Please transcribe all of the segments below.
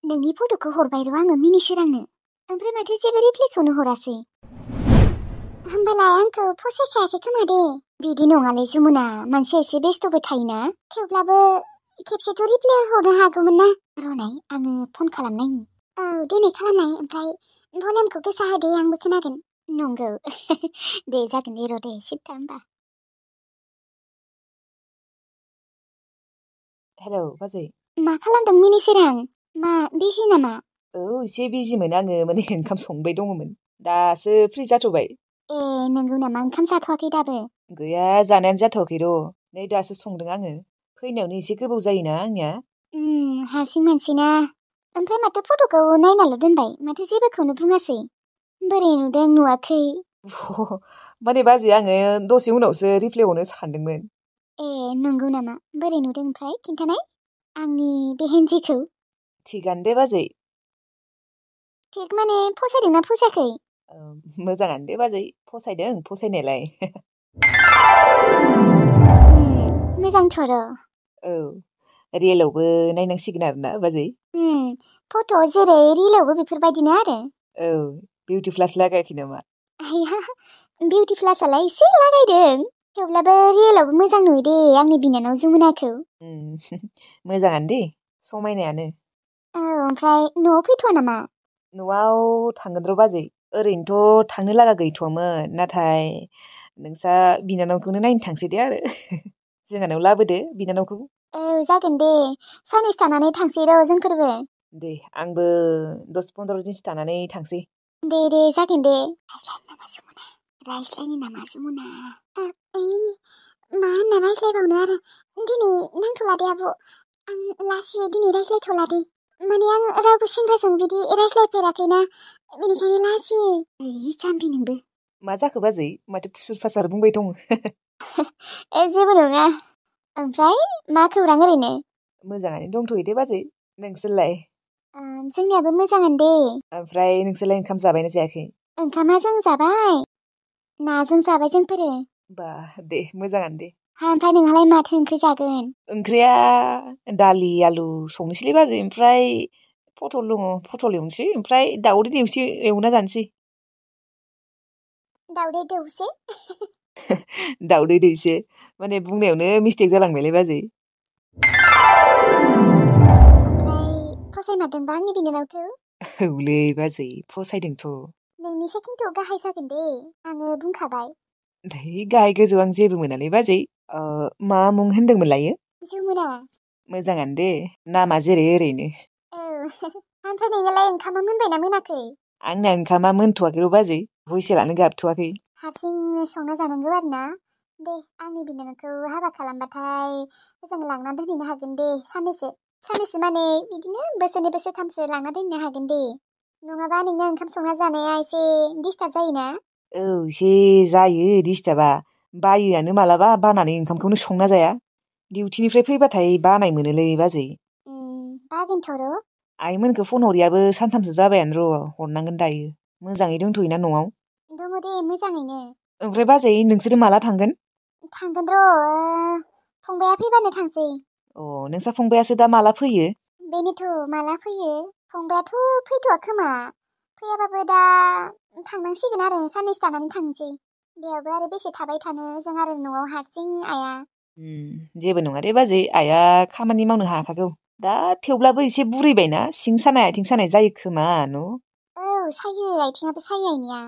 नोंनि फट'खौ हरबाय र' आङो मिनिसोरांनो ओमफ्राय माथो जेबो रिप्लाइखौनो हरासै होमबालाय आंखौ फसायखायाखै खोमा दे बिदि नङालै जमुना मानसिया एसे बेस्थ'बो थायोना थेवब्लाबो खेबसेथ' रिप्लाइ हरनो हागौमोन ना र'नाय आङो फन खालामनायनि औ दिनै खालामनाय ओमफ्राय भलिउमखौ गोसा होदे आंबो खोनागोन नंगौ दे जागोन दे र' दे सिद्दा होमबा हेलौ बाजै मा खालामदों मिनिसोरां मा बिजि नामा औ एसे बिजिमोन आङो माने ओंखाम संबाय दङमोन दासो फ्रि जाथ'बाय ए नंगौ नामा ओंखाम जाथ'वाखै दाबो गैया जानायानो जाथ'वाखै र' नै दासो संदों आङो फैनायावनो एसे गोबाव जायोना आंनिया हारसिं मानसिना ओमफ्राय माथो फट'खौ नायनाल' दोनबाय माथो जेबोखौनो बुङासै बोरै नुदों नुवाखै माने बाजै आङो दसे उनावसो रिप्लाइ हरनो सानदोंमोन ए नंगौ नामा बोरै नुदों ओमफ्राय खिन्थानाय आंनि बे हेन्जिखौ थिगानो दे बाजै थिग माने फसायदोंना फसायाखै मोजाङानो दे बाजै फसायदों फसायनायालाय मोजांथ' र' औ रियेलावबो नायनांसिगोन आरोना बाजै फट' जेरै रियेलावबो बेफोरबायदिनो आरो औ बिउटि प्लास लागायाखै नामा आया बिउटि प्लासआलाय एसे लागायदों थेवब्लाबो रियेलावबो मोजां नुयो दे आंनि बिनानाव जमुनाखौ मोजाङानो दे समायनायानो औ ओमफ्राय न'आव फैथ'वा नामा न'आव थांगोन र' बाजै ओरैनोथ' थांनो लागा गैथ'वामोन नाथाय नोंसा बिनानावखौनो नायनो थांसै दे आरो जोंहानाव लाबोदो बिनानावखौ औ जागोन दे साननैसो थानानै थांसै र' जोंफोरबो दे आंबो 10-15 दिनसो थानानै थांसै दे जागोन दे रायज्लायनो नामा जमुना मा होनना रायज्लायबावनो आरो दिनै नांथ'ला दे आब' आं लासै दिनै रायज्लायथ'ला दे माने आं रावबो सेंग्राजों बिदि रायज्लायफेराखैना बेनिखायनो लासै जाम्बि नोंबो मा जाखो बाजै माथो फुसुर फासार बुंबाय दङ जेबो नङा ओमफ्राय मा खौरां ओरैनो मोजाङानो दंथ'यो दे बाजै नोंसोरलाय जोंनियाबो मोजाङानो दे ओमफ्राय नोंसोरलाय ओंखाम जाबायना जायाखै ओंखामा जों जाबाय नाजों जाबाय जोंफोरो बा दे मोजाङानो दे ओमफ्राय नोंहालाय माथो ओंख्रि जागोन ओंख्रिया दालि आलु संनोसैलै बाजै ओमफ्राय पटल दङ पटल एवनोसै ओमफ्राय दाउदै देवसै एवना जानोसै दाउदै दौसे दाउदै दैसे माने बुंनायावनो मिस्टेक जालांबायलै बाजै ओमफ्राय फसायमारदोंबा आंनि बिनानावखौ औलै बाजै फसायदोंथ' नोंनिसो खिन्थु गाहाय जागोन दे आङो बुंखाबाय गाहाय गोजौ आं जेबो मोनालै बाजै मा मुं होनदोंमोन लायो जमुना मोजाङानो दे नामा जेरै ओरैनो औ ओमफ्राय नोंनालाय ओंखामा मोनबायना मोनाखै आंना ओंखामा मोनथ'वाखै र' बाजै हुइसेलानो गाबथ'वाखै हारसिं संना जानांगौ आरो ना दे आंनि बिनानावखौ हाबा खालामबाथाय जों लांना दोनहैनो हागोन दे साननैसो माने बिदिनो बोसोरनै बोसोरथामसो लांना दोननो हागोन दे नङाबा नोंना ओंखाम संना जानाया एसे डिस्टार्ब जायोना औ एसे जायो डिस्टार्बा बायोआनो मालाबा बानानै ओंखामखौनो संना जाया डिउटिनिफ्राय फैबाथाय बानाय मोनोलै बाजै बागोनथ' र' आइमोनखौ फन हरियाबो सानथामसो जाबायानो र' हरनांगोन दायो मोजाङै दंथ'योना न'आव दङ दे मोजाङैनो ओमफ्राय बाजै नोंसोरो माला थांगोन र' फंबाया फैबानो थांसै नोंसा फंबायासो दा माला फैयो बेनोथ' माला फैयो फंबायाथ' फैथ'आ खोमा फैयाबाबो दा थांनांसिगोन आरो साननैसो थानानै थांसै बेयावबो आरो बेसे थाबाय थानो जों आरो न'आव हारसिं आइया जेबो नङा दे बाजै आइया खामानि मावनो हाखागौ दा थेवब्लाबो एसे बुरैबायना सिं सानाय आथिं सानाय जायो खोमा न' औ सायो आथिङाबो सायो आइनिया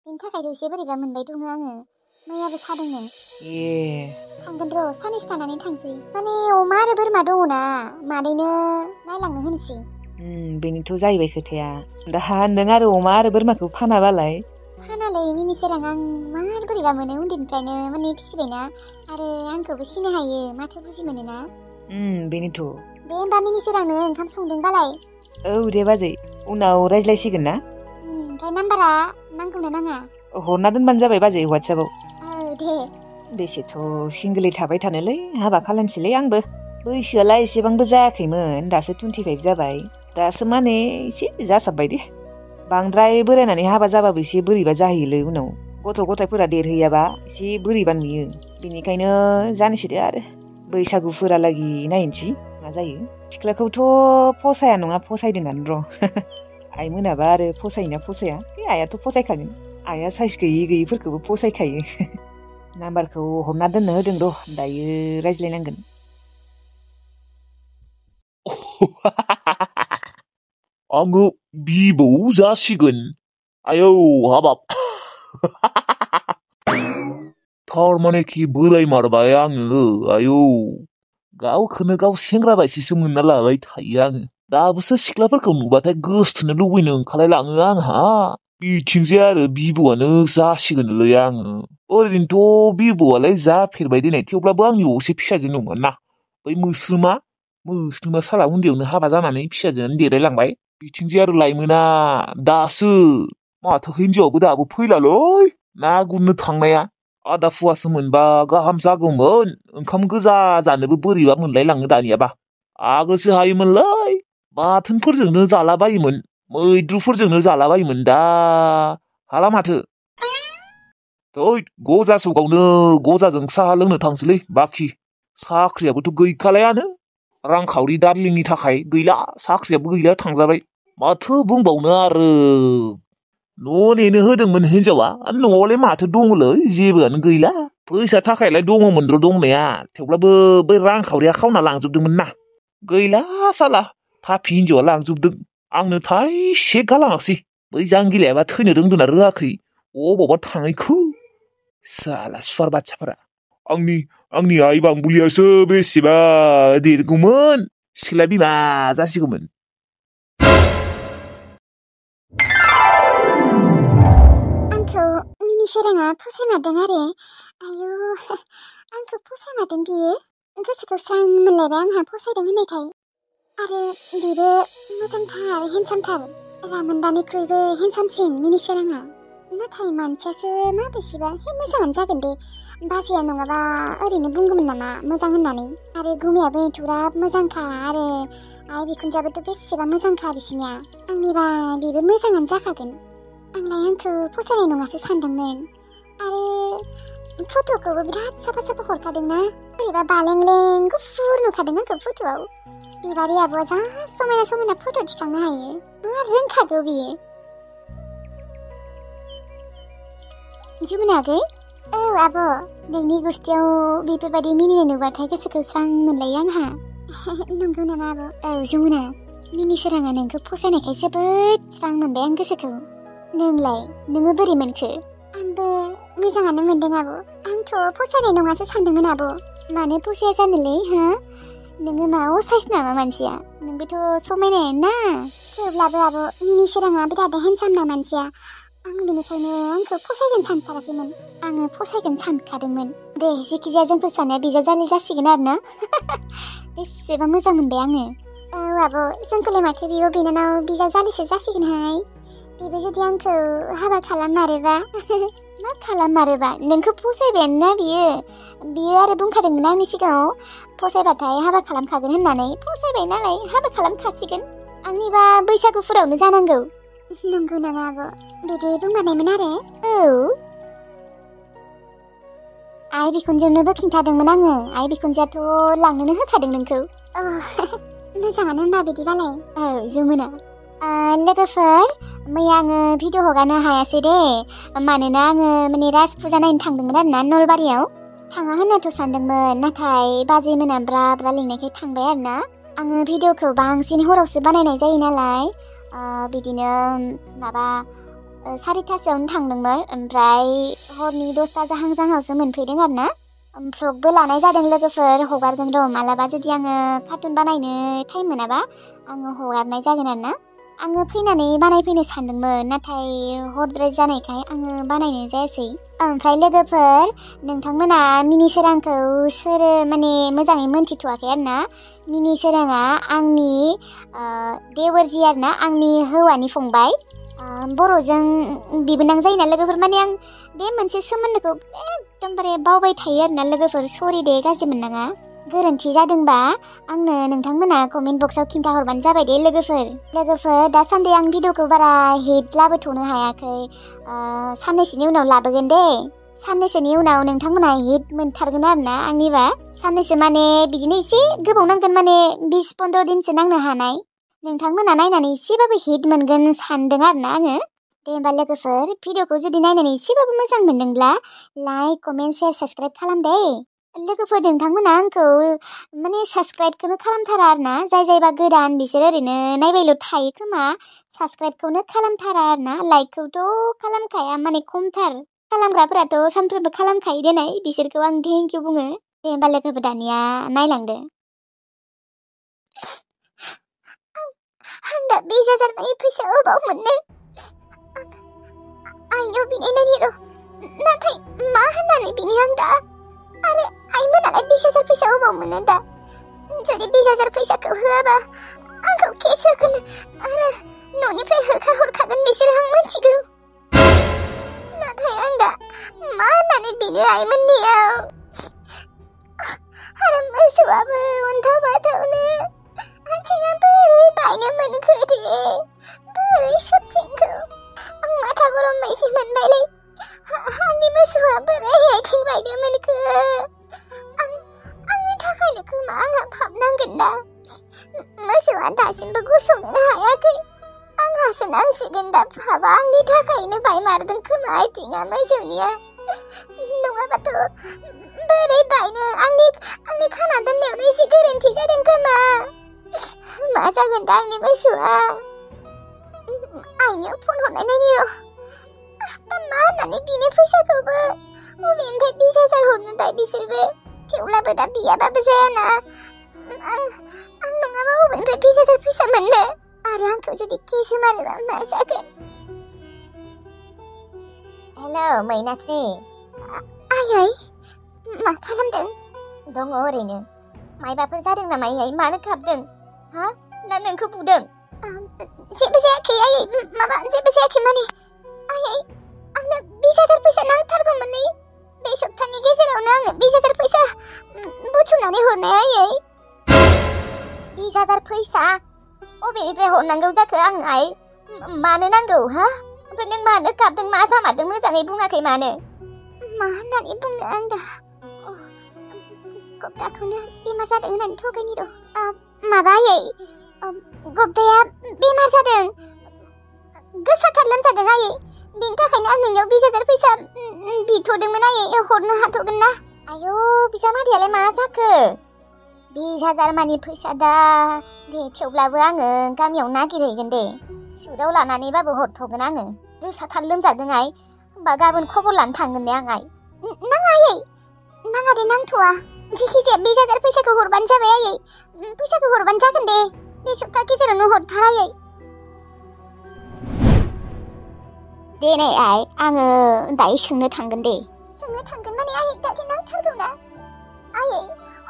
बेनि थाखायथ' एसे बोरैबा मोनबाय दङ आङो मैयाबो सादोंमोन थांगोन र' साननैसो थानानै थांसै माने अमा आरो बोरमा दङना मादैनो नायलांनो होनोसै बेनोथ' जाहैबाय खोथाया दा नों आरो अमा आरो बोरमाखौ फानाबालाय फानालै मिनिसोरां आं मार बोरैबा मोनो उन्दैनिफ्रायनो माने फिसिबायना आरो आंखौबो सिनो हायो माथो बुजि मोनोना बेनोथ' दे होमबा मिनिसोरांनो ओंखाम संदोंबालाय औ दे बाजै उनाव रायज्लायसिगोन ना ओमफ्राय नाम्बारा नांगौना नाङा हरना दोनबानो जाबाय बाजै वाट्सएपाव औ दे बेसेथ' सिंगोलै थाबाय थानोलै हाबा खालामसैलै आंबो बैसोआलाय एसेबांबो जायाखैमोन दासो 25 जाबाय दासो माने एसे जासाबबाय दे बांद्राय बोरायनानै हाबा जाबाबो एसे बोरैबा जाहैयोलै उनाव गथ' गथायफोरा देरहैयाबा एसे बोरैबा नुयो बेनिखायनो जानोसै दे आरो बैसागुफोरालागि नायनोसै मा जायो सिख्लाखौथ' फसाया नङा फसायदोंआनो र'। आइ मोनाबा आरो फसायोना फसाया? आइयाथ' फसायखागोन। आइया साइज गैयिफोरखौबो फसायखायो। नाम्बारखौ हमना दोननो होदों र', दायो रायज्लायनांगोन। आङो बिबौ जासिगोन। आयौ हाबाब। थारमानेखि बोरायमारबाय आङो। आयौ गावखौनो गाव सेंग्रा बायदिसो मोनना लाबाय थायो आङो। दाबोसो सिख्लाफोरखौ नुबाथाय गोसथोनो लुबैनो ओंखारलायलाङो आंहा। बिथिंजाय आरो बिबौआनो जासिगोनलै आङो। ओरैनोथ' बिबौआलाय जाफेरबाय देनाय, थेवब्लाबो आंनि असे फिसाजो नङा ना। बै मोस्रोमा साला उन्दैयावनो हाबा जानानै फिसाजोआनो देरायलांबाय। बिथिंजाय आरो लाइमोना दासो माथो हिन्जावाबो दाबो फैलालै। ना गुरनो थांनाया आदा फुवासो मोनबा गाहाम जागौमोन। ओंखाम गोजा जानोबो बोरैबा मोनलायलाङो दानियाबा। आगोलसो हायोमोनलै, बाथोनफोरजोंनो जालाबायोमोन, मैद्रुफोरजोंनो जालाबायोमोन। दा हाला माथो। थै गजा सगावनो गजाजों साहा लोंनो थांसैलै बाखि। साख्रियाबोथ' गैखालायानो। रांखावरि दारलिंनि थाखाय गैला, साख्रियाबो गैला, थांजाबाय। माथो बुंबावनो आरो। न' नेनो होदोंमोन हिनजावा, न'आवलाय माथो दङलै, जेबोआनो गैला। फैसा थाखायालाय दङमोन र' दंनाया, थेवब्लाबो बै रांखावरिया खावना लांजोबदोंमोन ना। गैला साला, पापि हिनजावा लांजोबदों। आंनो थाइसे गालाङासै। बै जांगिलायाबा थैनो रोंदोंना रोङाखै, अबावबा थाङैखौ। साला सुवार बादसाफोरा। आंनि आइ बांबुलियासो बेसेबा देरगौमोन, सिख्ला बिमा जासिगौमोन। आंखौ मिनि सोराङा फसायमारदों आरो। आयु, आंखौ फसायमारदों बियो। गोसोखौ स्रां मोनलायबाय आंहा फसायदों होननायखाय। आरो बेबो मोजांथार, हेन्डसामथार। रामोनदानिख्रुइबो हेन्डसामसिन मिनि सोराङा। नाथाय मानसियासो माबेसेबा मोजाङानो जागोन दे। बाजैया नङाबा ओरैनो बुंगौमोन नामा मोजां होननानै। आरो गुमैयाबो एथ'ग्राब मोजांखा, आरो आइ बिखुनजोआबोथ' बेसेबा मोजांखा बिसिनिया। आंनिबा बेबो मोजाङानो जाखागोन। आंलाय आंखौ फसायनाय नङासो सानदोंमोन। आरो फट'खौबो बिराद साफा साफा हरखादोंना। बोरैबा बालेंलें गुफुर नुखादों आंखौ फट'आव। बिबारि आब'आ जा समायना समायना फट' थिखांनो हायो। मा रोंखागौ बियो। जुमुना आगै? औ आब'। नोंनि गुस्थियाव बेफोरबायदि मिनिनाय नुबाथाय गोसोखौ स्रां मोनलायो आंहा। नंगौ नामा आब'? औ जुमुना, मिनि सोराङा नोंखौ फसायनायखाय जोबोद स्रां मोनबाय आं गोसोखौ। नोङो बोरै मोनखो? आंबो मोजाङानो मोनदों आब'। आंथ' फसायनाय नङासो सानदोंमोन आब'। मानो फसाया जानोलै हो? नोङो मा असाइस नामा मानसिया? नोंबोथ' समायनायानो ना। थेवब्लाबो आब', मिनि सोराङा बिराद हेन्डसाम ना मानसिया। आं बेनिखायनो आंखौ फसायगोन सानथाराखैमोन। आङो फसायगोन सानखादोंमोन। दे जेखिजाया जोंफोर सानैया बिजावजालि जासिगोन आरो ना। बेसेबा मोजां मोनबाय आङो। औ आब', जोंखौलाय माथो बिब' बिनानाव बिजावजालिसो जासिगोनहाय। बेबो जुदि आंखौ हाबा खालाममारोबा। मा खालाममारोबा? नोंखौ फसायबायानो ना बियो आरो बुंखादोंमोन आंनि सिगाङाव फसायबाथाय हाबा खालामखागोन होननानै। फसायबाय नालाय हाबा खालामखासिगोन। आंनिबा बैसागुफोरावनो जानांगौ। नंगौ नामा आब'? बिदि बुंबानायमोन आरो? औ। आइ बिखुनजोनोबो खिन्थादोंमोन आङो। आइ बिखुनजोआथ' लांनोनो होखादों नोंखौ। मोजाङानो होनबा बिदिबालाय। औ जुमुना। लोगोफोर, मैया आङो भिडिअ हगारनो हायासै दे। मानोना आङो राज फुजा नायनो थांदोंमोन आरो ना नलबारियाव। थाङा होननाथ' सानदोंमोन, नाथाय बाजैमोना ब्रा ब्रा लिंनायखाय थांबाय आरो ना। आङो भिडिअखौ बांसिन हरावसो बानायनाय जायो नालाय। बिदिनो 4:30सोआवनो थांदोंमोन, ओमफ्राय हरनि 10ता जाहां जाहांआवसो मोनफैदों आरो ना। भ्लगबो लानाय जादों लोगोफोर, हगारगोन र'। मालाबा जुदि आङो कार्टुन बानायनो टाइम मोनाबा आङो हगारनाय जागोन आरो ना। आङो फैनानै बानायफैनो सानदोंमोन, नाथाय हरद्राय जानायखाय आङो बानायनाय जायासै। ओमफ्राय लोगोफोर, नोंथांमोना मिनि सोरांखौ सोरो मोजाङै मोनथिथ'वाखै आरो ना। मिनि सोराङा आंनि देवरजि आरो ना, आंनि हौवानि फंबाय। बर'जों बिबोनां जायोना लोगोफोर। आं बे मोनसे सोमोन्दोखौ एकदमबारे बावबाय थायो आरो ना लोगोफोर। सरि दे, गाज्रि मोननाङा। गोरोन्थि जादोंबा आंनो नोंथांमोना कमेन्ट बक्सआव खिन्थाहरबानो जाबाय दे लोगोफोर। दासान्दि आं भिडिअखौ बारा हिट लाबोथ'नो हायाखै। साननैसोनि उनाव लाबोगोन दे। साननैसोनि उनाव नोंथांमोना हिट मोनथारगोन आरोना आंनिबा साननैसो माने बिदिनो एसे गोबाव नांगोन माने 20-15 दिनसो नांनो हानाय नोंथांमोना नायनानै एसेबाबो हिट मोनगोन सानदों आरोना आङो दे होमबा लोगोफोर भिडिअखौ जुदि नायनानै एसेबाबो मोजां मोनदोंब्ला लाइक कमेन्ट शेयार साबस्क्राइब खालाम दे लोगोफोर नोंथांमोना आंखौ माने साबस्क्राइबखौनो खालामथारा आरोना जायबा गोदान बिसोर ओरैनो नायबायल' थायो खोमा साबस्क्राइबखौनो खालामथारा आरोना लाइकखौथ' खालामखाया माने खमथार खालामग्राफोराथ' सानफ्रोमबो खालामखायो देनाय बिसोरखौ आं थेंक इउ बुङो दे होमबा लोगोफोर दानिया नायलांदो आं दा 20,000 फैसा अबाव मोननो आइनाव बिनायनायनि र' नाथाय मा होननानै बिनि आं दा आरो आइमोनालाय 20,000 फैसा अबाव मोनो दा जुदि 20,000 फैसाखौ होआबा आंखौ केस होगोन आरो न'निफ्राय होखारहरखागोन बिसोर आं मिथिगौ नाथाय आं दा मा होननानै बिनो आइमोननियाव आरो मोसौआबो अन्थाव बाथावनो आथिङा बोरै बायनो मोनखो दे बोरै सोबफिनखो आं माथा गरम बायसो मोनबायलै आंनि मोसौआ बोरै आथिं बायनो मोनखो आंनि थाखायनो खोमा आंहा पाप नांगोन दा मोसौआ दासिमबो गसंनो हायाखै आंहासो नांसिगोन दा पापआ आंनि थाखायनो बायमारदों खोमा आथिङा मोसौनिया नङाबाथ' बोरै बायनो आंनि खाना दोननायावनो एसे गोरोन्थि जादों खोमा मा जागोन दा आंनि मोसौआ आइनियाव फन हरनायनायनि र' दा मा होननानै बिनो फैसाखौबो बबेनिफ्राय 20,000 हरनो दा बिसोरबो थेवब्लाबो दा बियाबाबो जायाना आं नङाबा बबेनिफ्राय 20,000 फैसा मोननो आरो आंखौ जुदि केस होमारोबा मा जागोन हेलौ मैनास्रि आयै मा खालामदों दङ ओरैनो मायबाफोर जादों नामा आयै मानो खाबदों हा ना नोंखौ बुदों जेबो जायाखै आयै माबा जेबो जायाखै माने आयै आंनो 20,000 फैसा नांथारगौमोन बे सप्तानि गेजेरावनो आंनो 20,000 फैसा बुथुमनानै हरनाय आयै 20,000 फैसा अबेनिफ्राय हरनांगौ जाखो आं आइ मानो नांगौ हा ओमफ्राय नों मानो गाबदों मा जामारदों मोजाङै बुङाखै मानो मा होननानै बुंनो आं दा गब्दाखौनो बेमार जादों होननानै थगायनि र' माबा आयै गब्दाया बेमार जादों गोसाथार लोमजादों आयै बेनि थाखायनो आं नोंनियाव 20,000 फैसा बिथ'दोंमोन आयै हरनो हाथ'गोन ना आयौ बिजामादैयालाय मा जाखो 20,000 मानि फैसा दा दे थेवब्लाबो आङो गामियाव नागिरहैगोन दे सुदाव लानानैबाबो हरथ'गोन आङो गोसाथार लोमजादों आइ होमबा गाबोन खबर लानो थांगोन दे आं आइ नाङा आयै नाङा दे नांथ'वा जिखिजाया 20,000 फैसाखौ हरबानो जाबाय आयै फैसाखौ हरबानो जागोन दे बे सप्ता गेजेरावनो हरथार आयै दे नै आइ आङो दायो सोंनो थांगोन दे सोंनो थांगोन माने आयै दादि नांथारगौ ना आयै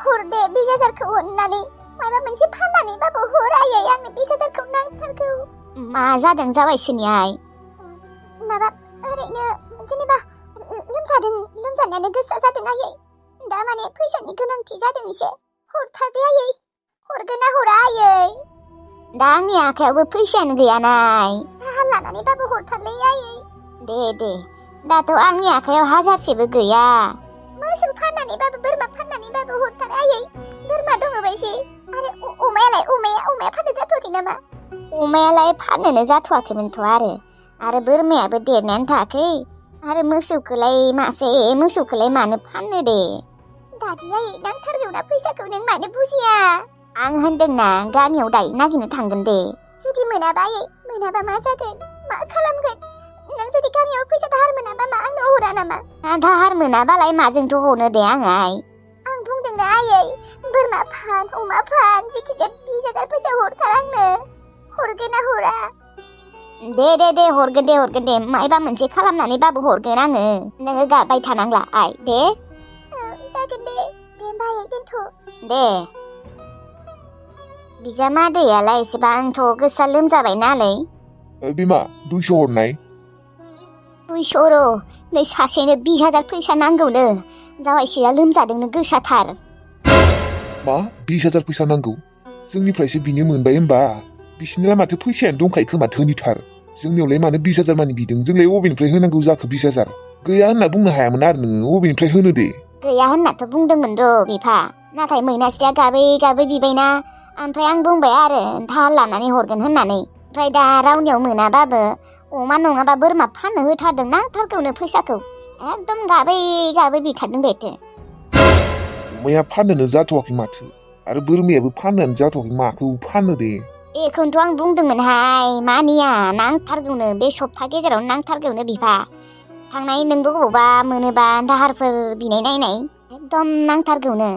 हर दे 20,000खौ हरनानै माबा मोनसे फाननानैबाबो हर आयै आंनो 20,000खौ नांथारगौ मा जादों जाबायसोनि आइ माबा ओरैनो जेनेबा लोमजानायानो गोसा जादों आयै दा माने फैसानि गोनांथि जादों एसे हरथारदे आयै हरगोन ना हरा आयै दा आंनि आखायावबो फैसायानो गैया नाय दाहार लानानैबाबो हरथारलै आयै दे दाथ' आंनि आखायाव 1,000सेबो गैया मोसौ फाननानैबाबो बोरमा फाननानैबाबो हरथार आयै बोरमा दङबायसै आरो अमाया फाननो जाथ'वाखै नामा अमायालाय फाननोनो जाथ'वाखैमोनथ' आरो बोरमायाबो देरनायानो थायाखै आरो मोसौखौलाय मानो फाननो दे दादि आयै नांथारगौना फैसाखौ नों मानो बुजिया आं होनदोंना गामियाव दायो नागिरनो थांगोन दे जुदि मोनाबा आयै मोनाबा मा जागोन मा खालामगोन नों जुदि गामियाव फैसा दाहार मोनाबा मा आंनो हरा नामा दाहार मोनाबालाय माजोंथ' हरनो दे आङो आइ आं बुंदोंना आयै बोरमा फान अमा फान जिखिजाया 20,000 फैसा हरथार आंनो हरगोन ना हरा दे हरगोन दे मायबा मोनसे खालामनानैबाबो हरगोन आङो नोङो गाबाय थानांला आइ दे जागोन दे होमबा आयै दोनथ' दे बिजामादैयालाय एसेबांथ' गोसा लोमजाबाय नालाय बिमा 200 हरनाय 200 र' नै सासेनो 20,000 फैसा नांगौनो जावायसेया लोमजादोंनो गोसाथार मा 20,000 फैसा नांगौ जोंनिफ्रायसो बिनो मोनबाय होमबा बिसिनिला माथो फैसायानो दंखायो खोमा धोनिथार जोंनियावलाय मानो 20,000 मानि बिदों जोंलाय अबेनिफ्राय होनांगौ जाखो 20,000 गैया होनना बुंनो हायामोन आरो नोङो अबेनिफ्राय होनो दे गैया होननाथ' बुंदोंमोन र' बिफा नाथाय मैनास्रिया गाबै गाबै बिबायना ओमफ्राय आं बुंबाय आरो दाहार लानानै हरगोन होननानै ओमफ्राय दा रावनियाव मोनाबाबो अमा नङाबा बोरमा फाननो होथारदों नांथारगौनो फैसाखौ एकदम गाबै गाबै बिथारदों बेथो अमाया फाननोनो जाथ'वाखै माथो आरो बोरमायाबो फाननोनो जाथ'वाखै माखौ फाननो दे बेखौनोथ' आं बुंदोंमोनहाय मानिया नांथारगौनो बे सप्ता गेजेरावनो नांथारगौनो बिफा थांनाय नोंबो बबावबा मोनोबा दाहारफोर बिनाय नायनाय एकदम नांथारगौनो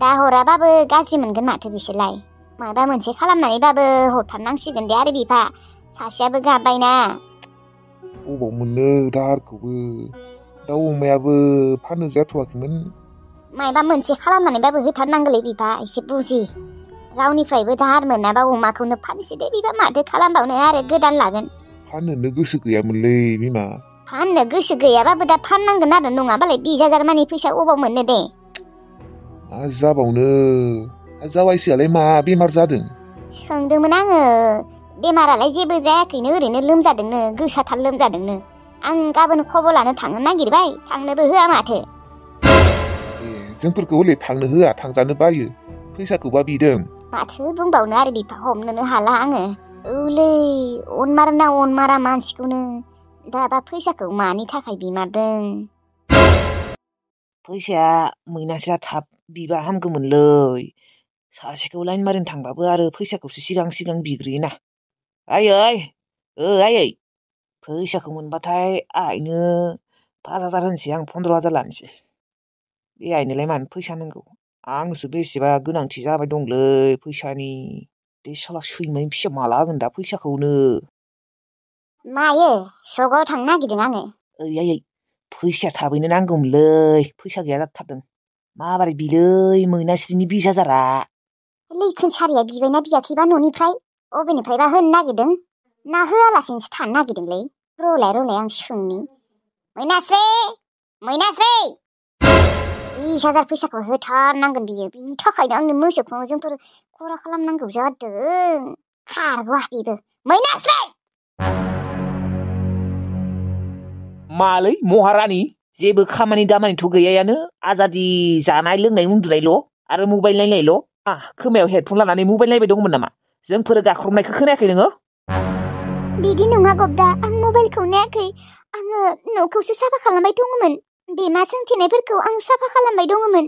दा हराबाबो गाज्रि मोनगोन माथो बिसोरलाय माबा मोनसे खालामनानैबाबो हरथारनांसिगोन दे आरो बिफा सासेयाबो गाबबायना अबाव मोननो दाहारखौबो दाउ अमायाबो फाननो जाथ'वाखैमोन माबा मोनसे खालामनानैबाबो होथारनांगौलै बिफा एसे बुजि रावनिफ्रायबो दाहार मोनाबा अमाखौनो फानसै दे बिफा माथो खालामबावनो आरो गोदान लागोन फाननोनो गोसो गैयामोनलै बिमा फाननो गोसो गैयाबाबो दा फाननांगोन आरो नङाबालाय 20,000 मानि फैसा अबाव मोननो दे मा जाबावनो जावायसोआलाय मा बेमार जादों सोंदोंमोन आङो बेमारालाय जेबो जायाखैनो ओरैनो लोमजादोंनो गोसाथार लोमजादोंनो आं गाबोन खबर लानो थांनो नागिरबाय थांनोबो होआ माथो जोंफोरखौ हले थांनो होआ थांजानो बायो फैसाखौबा बिदों माथो बुंबावनो आरो बिफा हमनोनो हाला आङो औलै अनमारा मानसिखौनो दाबा फैसाखौ मानि थाखाय बिमारदों फैसाया मैनासेया थाब बिबा हामगौमोनलै सासेखौ लाइन मारिनो थांबाबो आरो फैसाखौसो सिगां बिग्रोयोना आयै फैसाखौ मोनबाथाय आइनो 5,000 होनोसै आं 15,000 लानोसै बे आइनोलाय मानो फैसा नांगौ आंसो बेसेबा गोनांथि जाबाय दंलै फैसानि बे साला सैमानि फिसा माला होगोन दा फैसाखौनो मायो सगाव थांनो नागिरदों आङो आयै फैसाया थाबैनो नांगौमोनलै फैसा गैया जाथारदों माबारै बिलै मैनास्रिनि 20,000 लैखोन सारिया बिबायना बियाखैबा न'निफ्राय अबेनिफ्रायबा होनो नागिरदों ना होआलासेनोसो थानो नागिरदोंलै रलाय आं सोंनि मैनास्रि 20,000 फैसाखौ होथारनांगोन बियो बिनि थाखायनो आंनो मोसौखौ जोंफोर खरा खालामनांगौ जादों खारग'आ बेबो मैनास्रि मालै महारानि जेबो खामानि दामानिथ' गैयायानो आजादि जानाय लोंनाय उन्दुनायल' आरो मबाइल नायनायल' खोमायाव हेडफन लानानै मबाइल नायबाय दंमोन नामा जोंफोर गाख्रबनायखौ खोनायाखै नोङो बिदि नङा गबदा आं मबाइलखौ नायाखै आङो न'खौसो साफा खालामबाय दङमोन बेमा सोंथेनायफोरखौ आं साफा खालामबाय दङमोन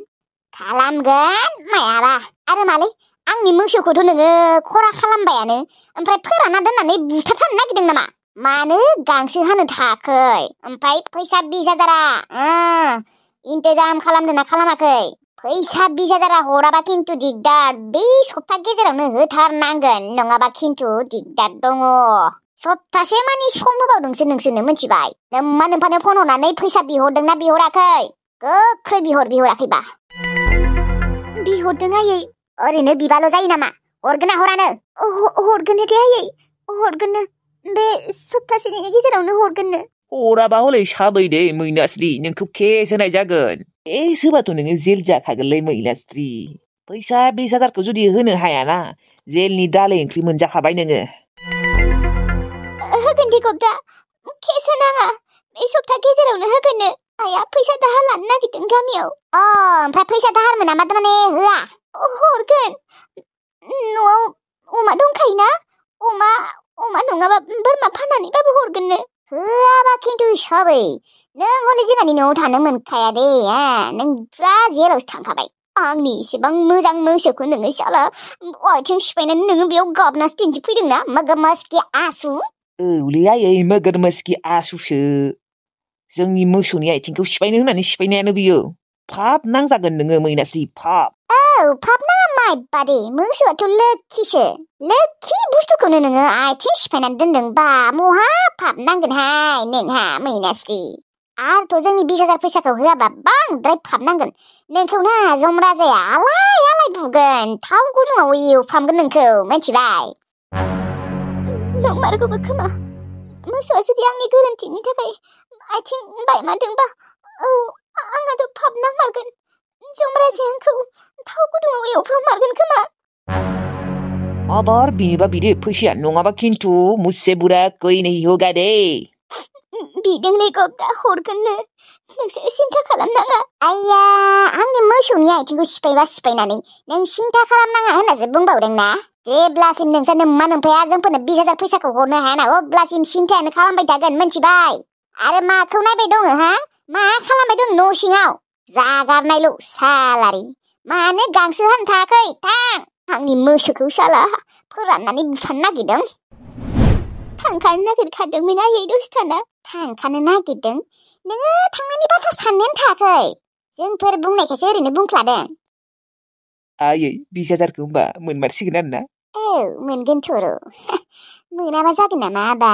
खालामगोन मायाबा आरो मालै आंनि मोसौखौथ' नोङो खरा खालामबायानो ओमफ्राय फोरानना दोननानै बुथारथारनो नागिरदों नामा मानो गांसो हानो थाखाय ओमफ्राय फैसा 20,000 इन्तेजाम खालामदोंना खालामाखै फैसा 20,000 हराबा खिन्थु दिगदार बे सप्ता गेजेरावनो होथारनांगोन नङाबा खिन्थु दिगदार दङ सप्तासे मानि सम होबावदोंसो नोंसोरनो मिथिबाय नोम्फानो फन हरनानै फैसा बिहरदोंना बिहराखै गोख्रै बिहराखैबा बिहरदों आयै ओरैनो बिबाल' जायो नामा हरगोन ना हरानो हरगोन दे आयै हरगोन बे सप्तासेनि गेजेरावनो हरगोन हराबा हले साबै दे मैनास्रि नोंखौ केस होनाय जागोन केस होबाथ' नोङो जेल जाखागोनलै मैनास्रि फैसा 20,000खौ जुदि होनो हायाना जेलनि दाले ओंख्रि मोनजाखाबाय नोङो होगोन दे गबदा केस होनाङा बे सप्ता गेजेरावनो होगोन आइया फैसा दाहार लानो नागिरदों गामियाव ओमफ्राय फैसा दाहार मोनाबा माने होआ हरगोन न'आव अमा दंखायोना अमा नङाबा बोरमा फाननानैबाबो हरगोन होआबा खिन्थु साबै नों हले जोंहानि न'आव थानो मोनखाया दे नों फुरा जेलावसो थांखाबाय आंनि इसेबां मोजां मोसौखौ नोङो साला आथिं सिफायनानै नोङो बेयाव गाबनासो दिन्थिफैदोंना मगरमासखि आसु औलै आयै मगरमासखि आसुसो जोंनि मोसौनि आथिंखौ सिफायनो होननानै सिफायनायानो बियो फाब नांजागोन नोङो मैनास्रि फाब फाब नाङा माइ बादे मोसौआथ' लोखि बुस्थुखौनो नोङो आथिं सिफायनानै दोनदों बा महा फाब नांगोनहाय नोंहा मैनास्रि आरोथ' जोंनि 20,000 फैसाखौ होआबा बांद्राय फाब नांगोन नोंखौ ना जमराजाया आलाय बुगोन थाव गुदुङाव एवफ्रामगोन नोंखौ मिथिबाय नंमारगौबो खोमा मोसौआ जुदि आंनि गोरोन्थिनि थाखाय आथिं बायमादोंबा आंहाथ' फाब नांमारगोन जमराजाया आंखौ थाव गुदुङाव एवफ्राममारगोन खोमा आबार बिनिबा बिदि फैसाया नङाबा खिन्थु मुझसे बुरा कोई नहीं होगा दे। बिदोंलै गब्दा हरगोननो नोंसोर सिन्था खालामनाङा। आइया आंनि मोसौनि आथिंखौ सिफायनानै नों सिन्था खालामनाङा होननासो बुंबावदोंना। जेब्लासिम नोंसा नोम्मा नोम्फाया जोंफोरनो 20,000 फैसाखौ हरनो हायाना अब्लासिम सिन्थायानो खालामबाय थागोन मोनथिबाय। आरो माखौ नायबाय दङ हा? मा खालामबाय दं न' सिङाव? जागारनायल' सालारि। मानो गांसो हानो थाङाखै? थां आंनि मोसौखौ साला फोराननानै बुथारनो नागिरदों। थांखानो नागिरखादोंमोन आयै दसथाना। थांखानो नागिरदों? नोङो थांनायनि बाथ्रा साननायानो थायाखै। जोंफोर बुंनायखायसो ओरैनो बुंफ्लादों। आयै 20,000खौ होमबा मोनमारसिगोन आरोना? औ मोनगोनथ' र'। मोनाबा जागोन नामा आबा?